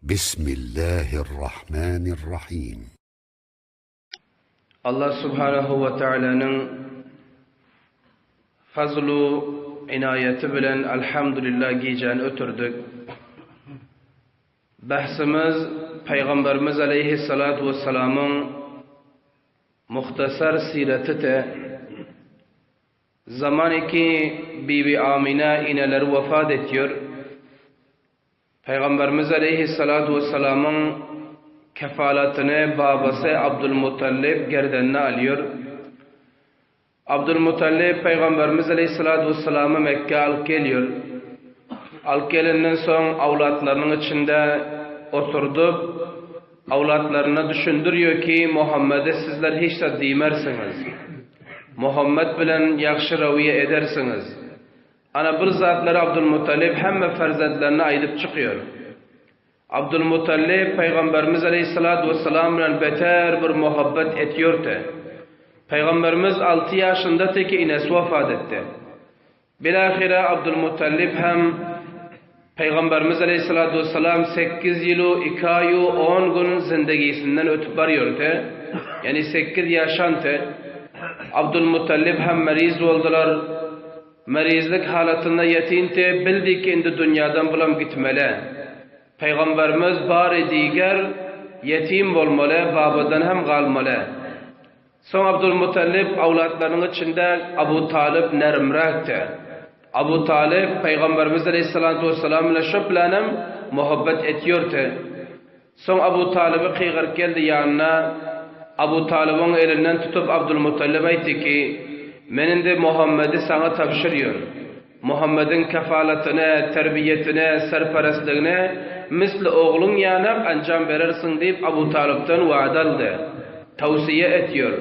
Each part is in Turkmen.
Bismillahirrahmanirrahim. Allah subhanahu we taalanyň fazlu inaýaty bilen alhamdulillah gijäni ötürdik. Bahsymyz Pygamberimiz aleýhissalatu wessalamyň muhtasar syraty-te. Zaman ki Bibi Amina ineleri wefat etýär. Pygamberimiz aleýhissalatu wessalamyň kefalatyny babasy Abdulmuttalib gerdenine alýar. Abdulmuttalib Pygamberimiz aleýhissalatu wessalamy Mekgä alyp gelýär. Alyp gelenden soň awlatlarynyň içinde oturdyp, awlatlaryna düşündirýär ki, Muhammede sizler hiç zat diýmersiňiz. Muhammet bilen ýagşy rawiýa edersiňiz. Ana bir zatlary Abdulmuttalib hemme ferzentlerine aýdyp çykýar. Abdulmuttalib Pygamberimiz aleýhissalatu wessalam bilen beter bir muhabbet etýärdi. Pygamberimiz alty ýaşynda teki inesi wefat etdi. Bilahyra Abdulmuttalib hem Pygamberimiz aleýhissalatu wessalam sekiz ýyl-u iki aý-u on gün zindegisinden ötüp barýardy. Ýagny sekiz ýaşandy. Abdulmuttalib hem meriz boldular. Merizlik halatynda ýetinte bildi ki indi dünýadan bulam gitmeli. Pygamberimiz bary diger ýetim bolmaly babadan hem galmaly. Soň Abdulmuttalib awlatlarynyň içinde Abu Talyp nerimräkdi. Abu Talyp Pygamberimiz aleýhissalatu wessalam bilen şo bilenem muhabbet etýordi. Soň Abu Talyby kygyryp geldi ýanyna. Abu Talybyň elinden tutup Abdulmuttalib aýtdy ki, Men indi Muhammedi saňa tabşyrýan. Muhammediň kefalatyny, terbiýesini, serperestligini misli ogluň ýanak anjam berersiň diýip Abu Talypdan wada aldy. Tawsiýe etýär.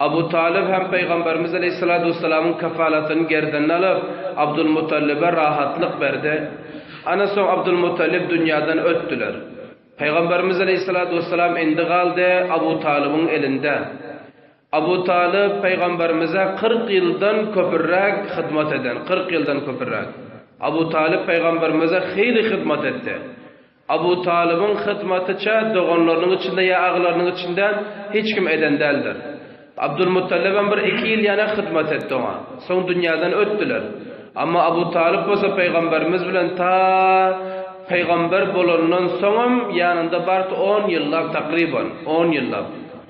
Abu Talyp hem Pygamberimiz aleýhissalatu wessalamyň kefalatyny gerdenine alyp, Abdulmutallibe rahatlyk berdi. Ana soň Abdulmutallib dünýadan ötdüler. Pygamberimiz aleýhissalatu wessalam indi galdy Abu Talybyň elinde. Abu Talyp Pygamberimize 40 ýyldan köpüräk hyzmat eden, 40 ýyldan köpüräk. Abu Talyp Pygamberimize hyly hyzmat etdi. Abu Talybyň hyzmatyça doganlarynyň içinde ýa agalarynyň içinde hiç kim eden däldir. Abdulmuttalybam bir iki ýyl ýene hyzmat etdi oňa. Soň dünýäden ötdüler. Amma Abu Talyp bolsa Pygamberimiz bilen ta Pygamber bolandan soňam ýanynda bardy on ýyllap takryban, on ýyllap.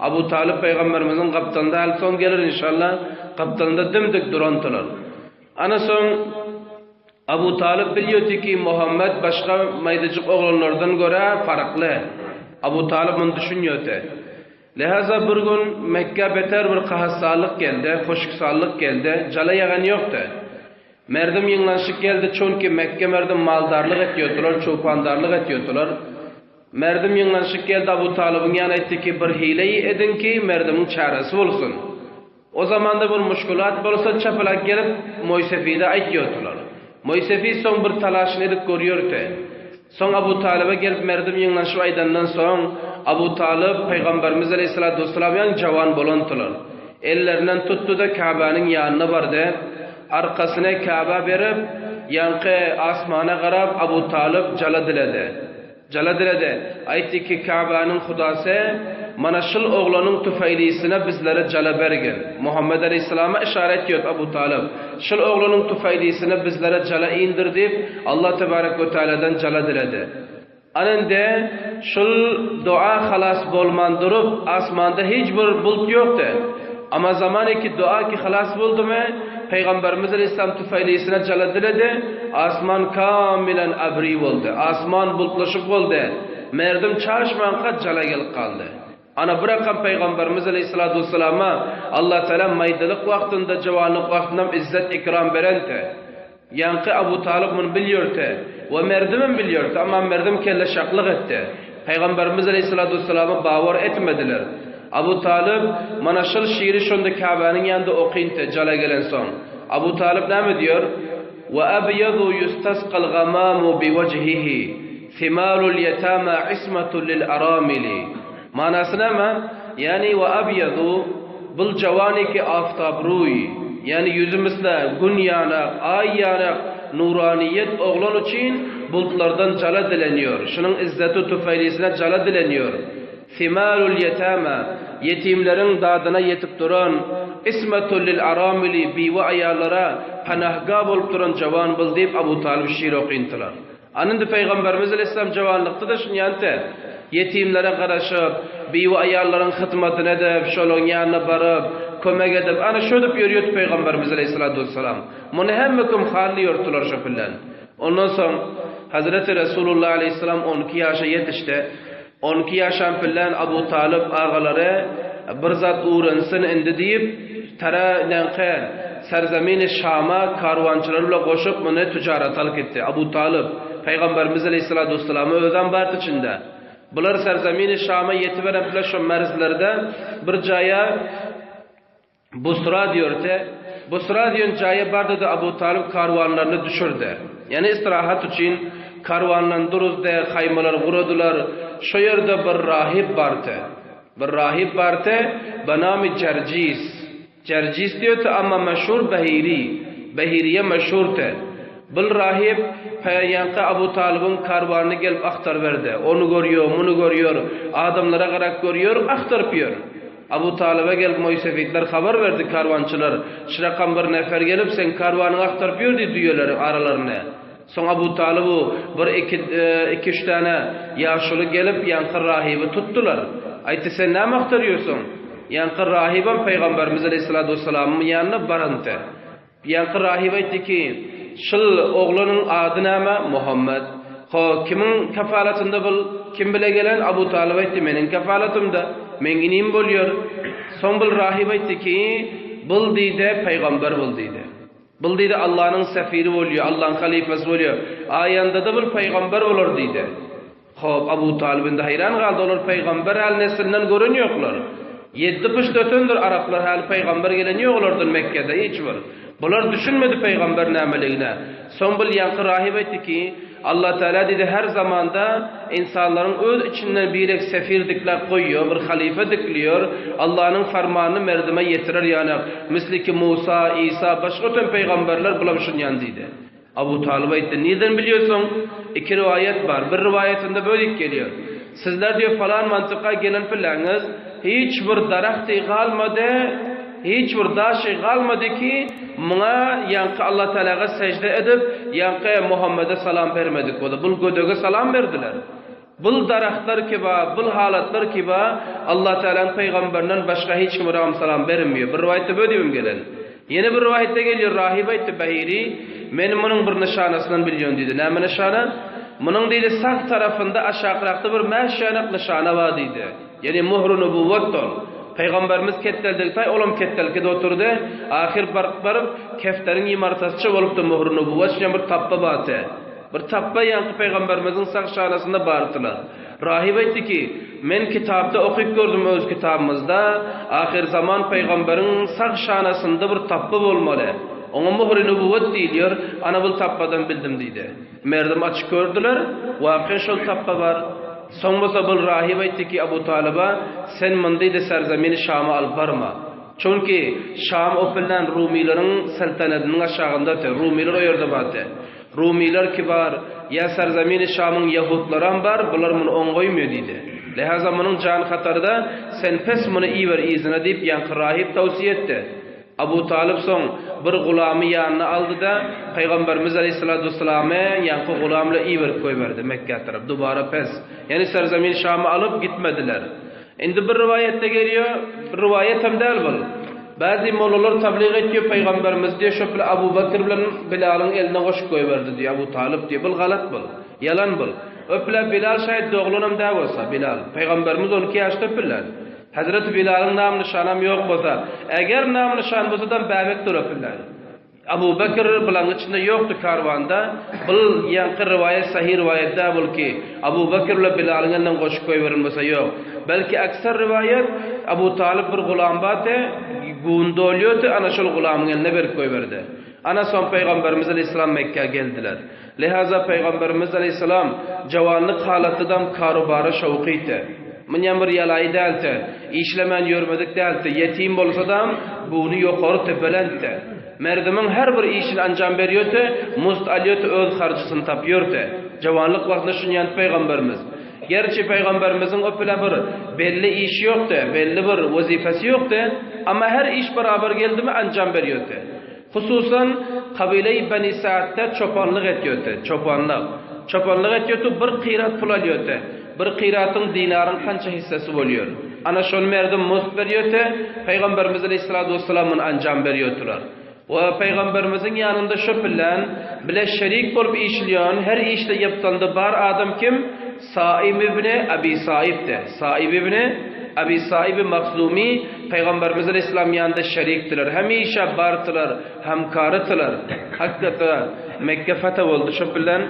Abu Talyp Pygamberimiziň gapdalynda hali soň geler inşallah, gapdalynda dim-dik durandylar. Ana soň Abu Talyp bilýärdi ki, Muhammet başga maýdajyk oglanlardan görä farkly. Abu Talyp muny düşünýärdi. Lehaza bir gün Mekgä beter bir kahatsallyk geldi, huşksallyk geldi, jala ýagan ýokdy. Merdim ýygnanyşyk geldi, çünki Mekge merdim maldarlyk etýärdiler, çopandarlyk etýärdiler. Merdim ýygnanyşyk geldi, Abu Talybyň ýanyna aýtdy ki, bir hile ediň ki, merdimiň çäresi bolsun. O zamanda bir muşkulat bolsa çapalak gelip Moýsefide aýtýardylar. Moýsefi soň bir talaşyny edip görýärdi. Soň Abu Talyba gelip merdim ýygnanyşyp aýdandan soň Abu Talyp Pygamberimiz aleýhissalatu wessalam ýaňy jawan bolandylar. Ellerinden tutdy-da Käbäniň ýanyna bardy. Arkasyny Käbä berip, ýaňky asmana garap Abu Talyp jala diledi. Jala diledi. Aýtdy ki, Käbäniň Hudasy, mana şul oglanyň tufeýlisine bizlere jala bergin. Muhammet aleýhissalama yşara etýär Abu Talyp. Şul oglanyň tufeýlisine bizlere jala indir diýip, Allah tebarek we tealadan jala diledi. Ana indi şul dua halas bolman durup, asmanda hiç bir bulut ýokdy. Amma zamany ki dua ki halas boldumy, Pygamberimiz aleýhissalam tufeýlisine jala diledi, asman kamilen abri boldy. Asman bultlaşyk boldy. Merdim çaşmanka jala gelip galdy. Ana bu rakam Pygamberimiz aleýhissalatu wessalama Allah Teala maýdalyk wagtynda, jawanlyk wagtyndam izzet ikram berenti. Ýaňky Abu Talyp muny bilýärdi we merdimem bilýärdi, amma merdim kelleşaklyk etdi. Pygamberimiz aleýhissalatu wessalama bawar etmediler. Abu Talyp mana şol şiri şonda Käbäniň ýanynda okyndy, jala gelensoň. Abu Talyp näme diýýär? Wa abýadu ýustasgal gamamu biwejhihi, simalul ýetama ismatun lil aramili. Manasy näme? Ýagny wa abýadu bul jawaniki aftabruý, ýagny ýüzi misle gün ýanak, aý ýanak nuraniýet oglan üçin. bultlardan jala dilenýär. Şunuň izzeti tufeýlisine jala dilenýär. Simalul ýetama, ýetimleriň dadyna ýetip duran, ismatul lil aramili, biwe aýallara panahga bolup duran jawan bul diýip Abu Talyp şir okyntylar. Anyndy Pygamberimiz aleýhissalam jawanlykda-da şunýante ýetimlere garaşyp, biwe aýallaryň hyzmatyny edip, şolaryň ýanyna baryp, kömek edip, ana şödüp ýörýärdi Pygamberimiz aleýhissalatu wessalam. Muny hemme kim hally ýörtüler şo bilen. Ondan soň Hazreti Resulullah aleýhissalam 12 ýaşa ýetişdi. 12 ýaşan bilen Abu Talyp agalary bir zat öwrensin indi diýip, tara neňke serzemini Şama karwançylar bilen goşup muny tüjarata alyp gitdi. Abu Talyp Pygamberimiz aleýhissalatu wessalamy özem bardy içinde. Bular serzemini Şama ýetiberen bilen şo merzlerde bir jaýa Busra diýorte. Busra diýen jaýa bardy-da Abu Talyp karwanlaryny düşürdi. Ýagny istirahat üçin karwanlaryny duruzdy, haýmalar guradylar. Şo ýerde bir rahyp bardy. Bir rahyp bardy, benami Jerjis. Jerjis diýorte, amma meşhur Behiri. Behiriýe meşhurdy. Bul rahyp ýaňky Abu Talybyň karwanyny gelip agtaryberdi. Ony görýär, muny görýär, adamlara garap görýär, agtaryp ýör. Abu Talyba gelip moýsefitler habar berdi, Karwançylar, şyrakam bir nefer gelip, seň karwanyňy agtaryp ýör diýdi düýeleriň aralaryny. Soň Abu Talybu bir iki, iki-üç däne ýaşuly gelip, ýaňky rahyby tutdular. Aýtdy, Sen näme agtarýorsyň? Ýaňky rahybam Pygamberimiz aleýhissalatu wessalamyň ýanyna baryndy. Ýaňky rahyp aýtdy ki, Şul oglanyň ady näme? Muhammet. Ho, kimiň kefalatynda bul? Kim bile gelen? Abu Talyp aýtdy, Meniň kefalatymda. Meň inim bolýar. Soň bul rahyp aýtdy ki, Bul diýdi, pygamber bul diýdi. Bul diýdi, Allanyň sefiri bolýar, Allaň halypasy bolýar. Aýanda-da bul pygamber bolar diýdi. Hop, Abu Talyp indi haýran galdy, olar pygamber häli neslinden gören ýoklar. Ýeddi pyşt ötendir araplar, häli pygamber gelen ýok olardan Mekgede hiç bir. Bular düşünmedi pygamber nämeligine. Soň bil ýaňky rahyp aýtdy ki, Allah Teala diýdi her zamanda ynsanlaryň öz içinden birek sefir dikläp goýýar, bir halyfa dikliýär, Allanyň farmanyny merdime ýetirer ýanak, misli ki Musa, Isa, başga öten pygamberler bulam şunýan diýdi. Abu Talyp aýtdy, Nirden bilýärsiň? Iki riwaýat bar. Bir riwaýatynda bölik gelýär. Sizler diýip falan mantyka gelen piläňiz, hiç bir daragty galmady, hiç bir daşy galmady ki, muňa ýaňky Allah Tagalaga sežde edip, ýaňky Muhammede salam bermedik bolsa. Bul gödege salam berdiler. Bul daragtlar kiba, bul halatlar kiba Allah Tagalaň pygamberinden başga hiç kime ram salam berilmeýär. Bir riwaýatda bö diýibem gelen. Ýene bir riwaýatda gelýär, Rahyp aýtdy, Bahiri, Men munuň bir nyşanasyndan bilýän diýdi. Näme nyşana? Munuň diýdi, sag tarapynda aşakrakda bir mäşýanak nyşana bar diýdi. Ýagny muhry nubuwwat ol. Pygamberimiz ketdeldiktaý olam ketdelkide oturdy. Ahyr baryp baryp kefteriň ýymartasyça bolupdy muhry nubuwwat şeýle bir tapba bardy. Bir tapba ýaňky pygamberimiziň sag şanasynda bardylar. Rahyp aýtdy ki, Men kitapda okyp gördüm öz kitabymyzda, ahyrzaman pygamberiň sag şanasynda bir tapba bolmaly. Oňa muhri nubuwwat diýilýär, ana bul tapbadan bildim diýdi. Merdim açyp gördüler, wakyýan şol tapba bar. Soň bolsa bul rahyp aýtdy ki Abu Talyba, Sen muny diýdi serzemini Şama alyp barma. Çünki Şam o bilen rumylaryň saltanadynyň aşagyndady, rumylar o ýerde bardy. Rumylar ki bar, ýa serzemini Şamyň ýahudlaram bar, bular muny oň goýmaýar diýdi. Lehaza munuň jany hatarda, sen pes muny iber yzyna diýip ýaňky rahyp towsiýe etdi. Abu Talyp soň bir gulamy ýanyna aldy-da, Pygamberimiz aleýhissalatu wessalamy ýaňky gulam bilen iberip goýberdi Mekgä tarap, dubara pes. Ýagny serzemin Şamy alyp gitmediler. Indi bir riwaýatda gelýär, bir riwaýat hem däl bul. Bäzi mollalar tablyg etýär, Pygamberimiz diýýär, şo pil Abu Bekr bilen Bilalyň eline goşup goýberdi diýýär, Abu Talyp diýýär. Bul galat bul. Ýalan bul. O pile Bilal şaýat doglanam däl bolsa, Bilal. Pygamberimiz 12 ýaşda pillän. Hezreti Bilalyň nam-nyşanam ýok bolsa, eger nam-nyşan bolsadam bäbekdir o pillän. Abu Bekr bulaň içinde ýokdy karwanda, bul ýaňky riwaýat sahyh riwaýat däl bul ki, Abu Bekr bilen Bilalyň elinden goşup goýberen bolsa ýok. Belki ekser riwaýat Abu Talyp bir gulam bardy, gun dolýardy, ana şol gulamyň eline berip goýberdi. Ana soň Pygamberimiz aleýhissalam Mekgä geldiler. Lihaza Pygamberimiz aleýhissalam jawanlyk halatydam karubara şowkyty. Munýam bir ýalaýy dälti, işlemän ýörmedik dälti, ýetim bolsadam göwni ýokaryty, belentdi. Merdimiň her bir işini anjam berýärdi, muzd alýardy, öz harjysyny tapýardy. Jawanlyk wagtynda şunýan Pygamberimiz. Gerçi Pygamberimiziň o pile bir belli işi ýokdy, belli bir wezipesi ýokdy, amma her iş barabar geldimi anjam berýärdi. Hususan, kabile-i Beni Sa'dda çopanlyk etýärdi, çopanlyk. Çopanlyk etýärdi, bir kyrat pul alýardy. Bir kyratyň dinaryň kança hissesi bolýar? Ana şony merdim muzd berýärdi, Pygamberimiz aleýhissalatu wessalam muny anjam berýärdiler. We Pygamberimiziň ýanynda şo bilen bile şerik bolup işleýän, her işde ýapdanda bar adam kim? Saib ibni Abi Saibdi. Saib ibni Abi Saibi Mahzumi Pygamberimiz aleýhissalam ýanynda şerikdiler. Hemişe bardylar, hamkarydylar. Hakykatda Mekge fethe boldy şo bilen.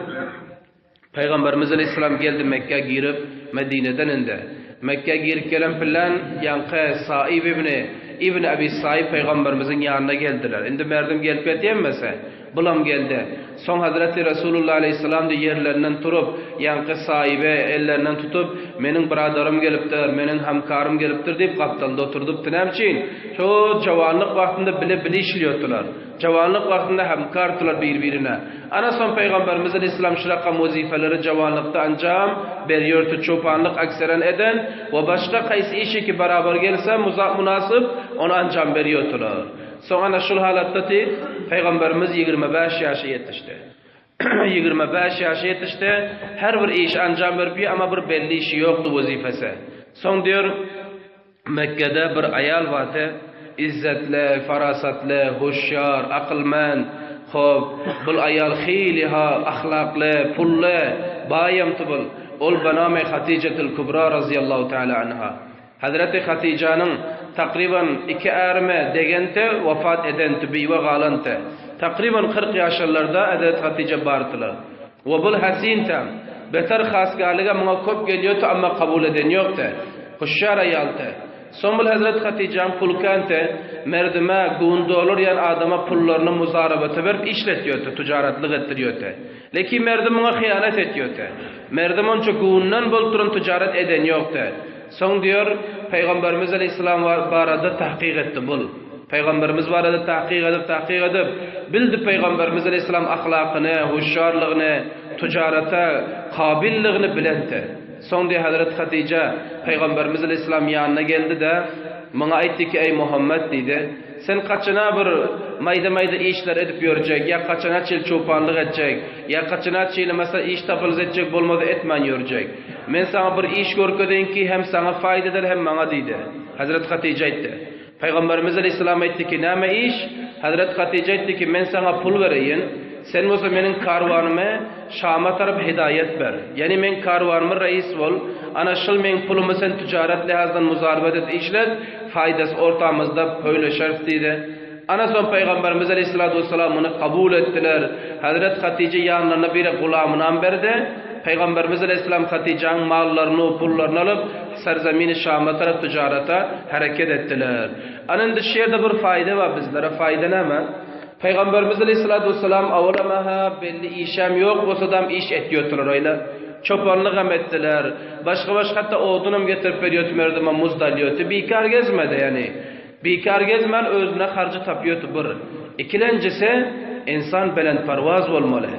Pygamberimiz aleýhissalam geldi Mekgä girip, Medineden indi. Mekgä girip gelen bilen ýaňky Saib ibni Ibni Abi Saib Pygamberimiziň ýanyna geldiler. Indi merdim gelip ýetýänmese, bulam geldi. Soň Hazreti Resulullah aleýhissalam diý ýerlerinden turup, ýaňky Saibe ellerinden tutup, Meniň byradarym gelipdir, meniň hamkarym gelipdir diýip gapdalda oturdypdy. Näme üçin? Şo jawanlyk wagtynda bile bile işliýotdylar. Jawanlyk wagtynda hamkardylar bir-birine. Ana soň Pygamberimiz aleýhissalam şu rakam wezipeleri jawanlykda anjam berýärdi, çopanlyk akseren eden we başga kaýsy işi ki barabar gelse munasyp ony anjam berýärdiler. Soň ana şul halatda ti Pygamberimiz 25 ýaşa ýetişdi. 25 ýaşa ýetişdi, her bir işi anjam berip ýör, amma bir belli işi ýokdy wezipesi. Soň diýär, Mekgede bir aýal bardy, izzetli, farasatly, huşýar, akylmend, hop, bul aýal hili-ha ahlakly, pully, baýamty bul. Ol benamy Hatyjatul Kubra razyýallahu taala anha. Hezreti Hatyjanyň takryban iki ärime degenti, wafat edenti, biwe galanty. Takryban 40 ýaşarlarda Hezreti Hatyja bardylar. We bul hasintäm, beter hasgärlige muňa köp gelýärdi, amma kabul eden ýokdy. Huşýar aýaldy. Soň bul hezret Hatyjaň pulkänti, merdime, gun dolar ýan adama pullaryny muzarabata berip işletýärdi, tujaratlyk etdirýärdi. Lekin merdim muňa hyýanat etýärdi. Merdim onça gundan bolup duran tujarat eden ýokdy. Soň diýer, Pygamberimiz aleýhissalam barada tahkyk etdi bul. Pygamberimiz barada tahkyk edip, tahkyk edip, bildi Pygamberimiz aleýhissalam ahlakyny, huşýarlygyny, tujarata kabilligini bilenti. Soň diýer Hazreti Hatyja Pygamberimiz aleýhissalam ýanyna geldi-de, muňa aýtdy ki, Eý Muhammet diýdi, sen kaçana bir maýda-maýda işler edip ýörjek, ýa kaçana çil çopanlyk etjek, ýa kaçana çili mesela iş tapylsa etjek bolmasa etmän ýörjek. Men saňa bir iş görkezeýin ki, hem saňa faýda eder, hem maňa diýdi. Hazreti Hatyja aýtdy. Pygamberimiz aleýhissalam aýtdy ki, Näme iş? Hazreti Hatyja aýtdy ki, Men saňa pul bereýin, sen bolsa meniň karwanymy Şama tarap hidaýat ber. Ýagny meň karwanyma reis bol, ana şul meň pulumy sen tijaret lihazdan muzarbat et işlet, faýdasy ortamyzda pöýleşeris diýdi. Ana soň Pygamberimiz aleýhissalatu wessalam muny kabul etdiler. Hazreti Hatyja ýanlaryna bir gulamynam berdi. Pygamberimiz aleýhissalam Hatyjaň mallaryny, pullaryny alyp, serzemini Şama tarap tijarata hereket etdiler. Ana indi şu ýerde bir faýda bar bizlere. Faýda näme? Pygamberimiz aleýhissalatu wessalam awalama-ha belli işem ýok bolsadam iş etýärdiler öýle. Çopanlygam etdiler. Başga-başga hatda odunam getirip berýärdi merdime muzd alýardy. Bikar gezmedi ýagny. Bikar gezmän özüne harjy tapýardy bir. Ikilenjisi, ynsan belentparwaz bolmaly.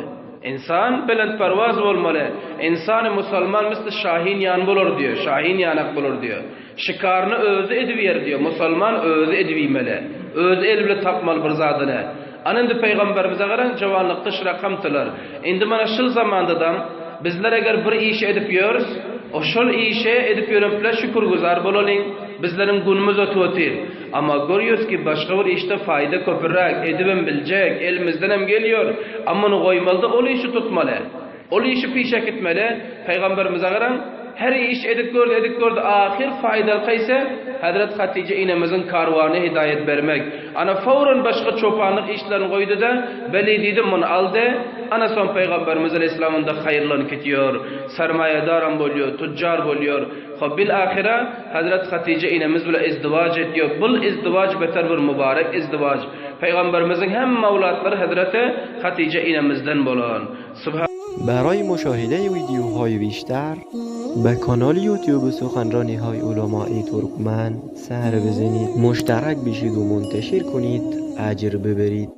Ynsan belentparwaz bolmaly. Ynsany musalman misli şahin ýan bolar diýýär, şahin ýanak bolar diýýär. Şikaryny özi edip ýer diýýär, musalman özi edip iýmeli. Özi eli bile tapmaly bir zadyny. Ana indi pygamberimize garaň jowanlykda şrakamtylar. Indi mana şul zamandadam bizler eger bir işi edip ýörüs, o şol işe edip ýörenple şükürgüzar bolalyň. Bizleriň günümiz ötüp otyr. Amma görýäs ki başga bir işde faýda köpüräk, edibem biljek, elimizdenem gelýär. Amma ony goýmalyda ol işi tutmaly. Ol işi pişe äkitmeli. Pygamberimize garaň, her iş edip gördi, edip gördi, ahyr faýdaly kaýsy? Hezret Hatyja inemiziň karwanyna hidaýat bermek. Ana fawran başga çopanlyk işlerini goýdy-da, Beli diýdi, muny aldy. Ana soň Pygamberimiz aleýhissalam onda haýyrlanyp gitýär. Sermaýadaram bolýar, tujjar bolýar. Hop, bil ahyra Hezret Hatyja inemiz bile izdiwaç etýär. Bul izdiwaç beter bir mübarek izdiwaç. Pygamberimiziň hemme awlatlary Hezreti Hatyja inemizden bolan. Subha. برای مشاهده ویدیوهای بیشتر به کانال یوتیوب سخنرانی های علمای ترکمن سر بزنید مشترک بشید و منتشر کنید اجر ببرید.